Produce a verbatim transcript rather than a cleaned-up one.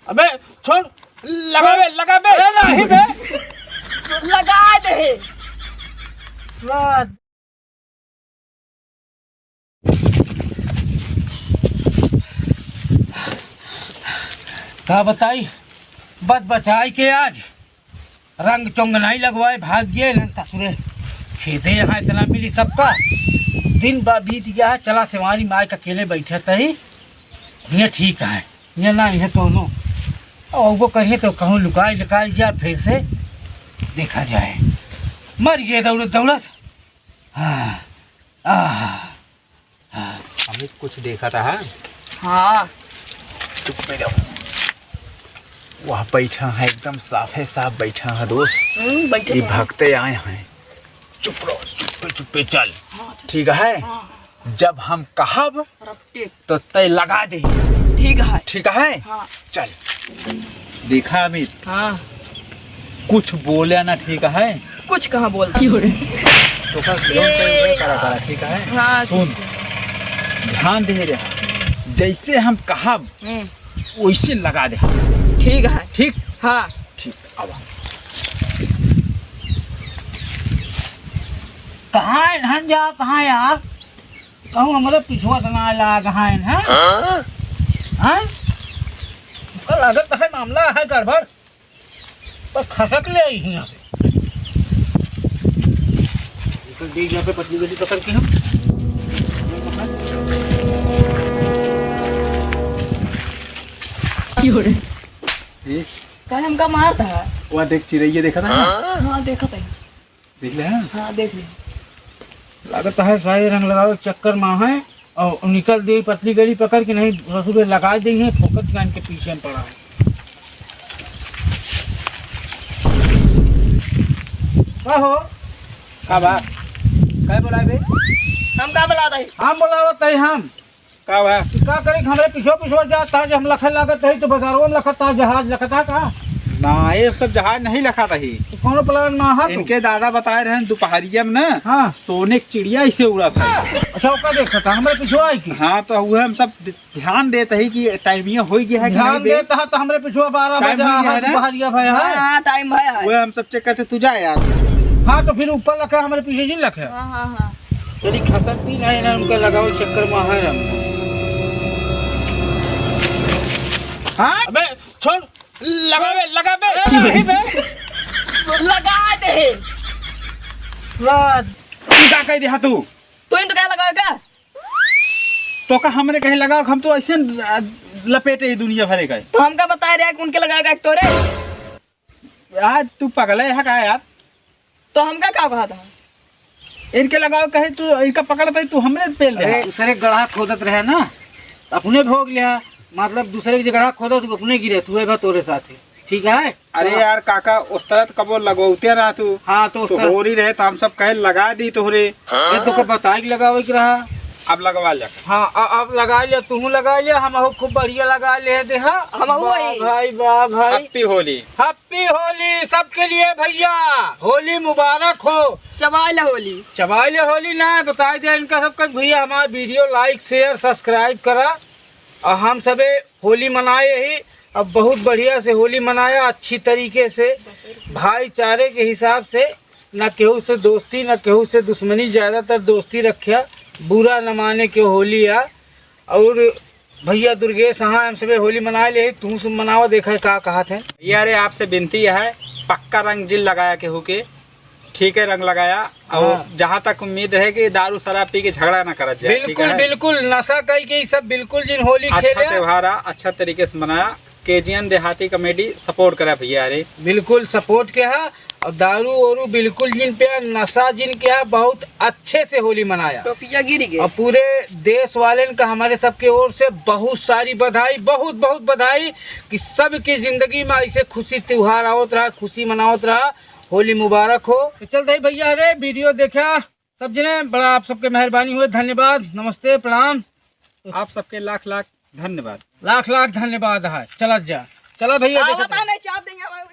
अबे छोड़, लगा बे, लगा बे। अरे नहीं बे। लगा दे। वाह। का बताई, बच बचाई के आज रंग चोंग नाहीं लगवाए, भाग गए न तसुरे। खेते यहाँ इतना मिली सबका, दिन बा बीत गया है, चला सेवारी माई का अकेले बैठे तही, ये ठीक है। ये ना, ये दोनों। और वो कहिए तो कहूँ लुकाई लुकाई जा, फिर से देखा जाए। मर गए दौड़त दौड़त। हाँ, आह, हाँ। अमित कुछ देखा था, हाँ? हाँ। चुप पे जाओ। वह बैठा है, एकदम साफे साफ बैठा है, दोस्त। हम्म, बैठे ये तो हैं। भगते आए हैं। चुप रहो, चुप्पे चुप्पे चल। हाँ, ठीक। ठीक है? हाँ। जब हम कहब, रपटे। तो तय लगा दे। ठीक है। ठीक है? हाँ। चल। देखा अमित, हाँ। कुछ बोले ना, ठीक है? कुछ कहाँ बोलता? तो का क्यों ये कहे, करा, करा, ठीक है? हाँ, सुन, ठीक है। ध्यान दे रहा, जैसे हम कहब, हम्म। वैसे लगा दे। ठीक है। ठीक? हाँ। ठीक, आवा। कहाँ है धन जा, कहाँ यार? कहूँ हमरे पिछुआ से ना लाग हैं, हैं? हाँ? हमका लागत है मामला है गड़बड़, पर खसक ले आई है यहाँ पे। निकल दे यहाँ पे पतली गली पकड़ के हम। क्यों रे? ये? काहे हमका मारता है? वह देख चिरैया देखा था ना? हाँ, देखा था। देख ले, हाँ? हाँ, देख ले। लागत है सारे रंग लगावे चक्कर में है और निकल दे पतली गली पकड़ के, नहीं ससुर लगा देंगे, फोकट कान के पीछे में पड़ा है। का हो? का बा? का बोला बे? हम का बोला दही? हम बोलावत है हम। का बा? का करे, हमरे पीछे पीछे जात था, जो हम लखे लागत रही तो बाजारों में लखत था, जहाज लखत था का? ना, ये सब जहाज नहीं लखा रही। तो कौनो प्लान ना है तो? इनके दादा बताए रहे दोपहरिया में ना, हाँ। सोने की चिड़िया इसे उड़ा था। अच्छा, ओका देखा था, हमरे पीछे आई की? हाँ, तो वह हम सब ध्यान देत ही कि टाइमिया हो गया है कि ध्यान नहीं बे? देत हा तो हमरे पीछे बारह टाइम बजे हो गया है ना? दोपहरिया भया है। हाँ, हाँ, टाइम है, है। वह हम सब चेक करते, तू जा यार। हाँ, तो फिर ऊपर लखा, हमरे पीछे जी लखा। हाँ, हाँ, हाँ। चली खसकती नहीं ना, उनका लगाओ चक्कर में है हम। हाँ? अबे छोड़, लगा बे, लगा बे। अरे नहीं बे। लगा दे। वाह। तू का कह दिया तू? तू ही तो क्या लगावे का? तो का हमरे कहे लगाओ, हम तो ऐसे न, आ, लपेटे ही दुनिया भरे का। तो हमका बताए रहे कि उनके लगावे का एक तोरे? यार तू पगले है का यार? तो हमका का कहा था? इनके लगाओ कहे तू, इनका पकड़ता ही तू हमरे पेल दे। अरे, दूसरे गढ़ा खोदत रहे ना, अपने भोग लिया, मतलब दूसरे के गढ़ा खोदत तो अपने गिरे, तू है बा तोरे साथ है, ठीक है? अरे चला। यार काका, उस तरह तो कबो लगौते रहा तू। हाँ, तो उस तो तरह। होरी रहे तो हम सब कहे लगा दी तोहरे। ये तो का बताए के लगावे के रहा। अब लगवा लिया। हाँ, अ-, अब लगा लिया, तू लगा लिया, हम हो खूब बढ़िया लगा ले दे, हाँ। हम हो वाह वही। भाई, वाह भाई। Happy होली। Happy होली सबके लिए भैया, होली मुबारक हो। चबाइल होली। चबाइल होली ना, बताई दे इनका सबका भैया, हमारा video like, share, subscribe करा। और हम सबे होली मनाए ही, अब बहुत बढ़िया से होली मनाया, अच्छी तरीके से, भाईचारे के हिसाब से, ना केहू से दोस्ती, ना केहू से दुश्मनी, ज्यादातर दोस्ती रख्या, बुरा न माने के होली आ। और भैया दुर्गेश, हाँ, हम सबे होली मनाए ले, तू सब मनावा, देखा का कहत है। भैया रे, आपसे विनती है, पक्का रंग जिन लगाया केहू के, ठीक है, रंग लगाया। और हाँ। जहाँ तक उम्मीद रहे कि दारू शराब पी के झगड़ा ना करत जाए, ठीक बिल्कुल, है? बिल्कुल, नशा कई के ई सब बिल्कुल जिन होली अच्छा खेले। त्योहार आ, अच्छा तरीके से मनाया। के जी एन देहाती comedy support करा भैया रे। बिल्कुल support के हा, और दारू ओरू बिल्कुल जिन पिया, नशा जिन किया, बहुत अच्छे से होली मनाया। टोपिया गिर गए। और पूरे देश वालेन का हमारे सबके ओर से बहुत सारी बधाई, बहुत बहुत बधाई कि सबकी जिंदगी में ऐसे खुशी त्योहार आवत रहा, खुशी मनावत रहा। होली मुबारक हो। तो चल दे भैया रे, video देखा सब जने, बड़ा आप सबके मेहरबानी हुए, धन्यवाद, नमस्ते, प्रणाम। आप सबके लाख लाख धन्यवाद। लाख लाख धन्यवाद है। चलत जा, चला भैया, हाँ, देखत बता रह। नहीं, चाप देंगे हमारे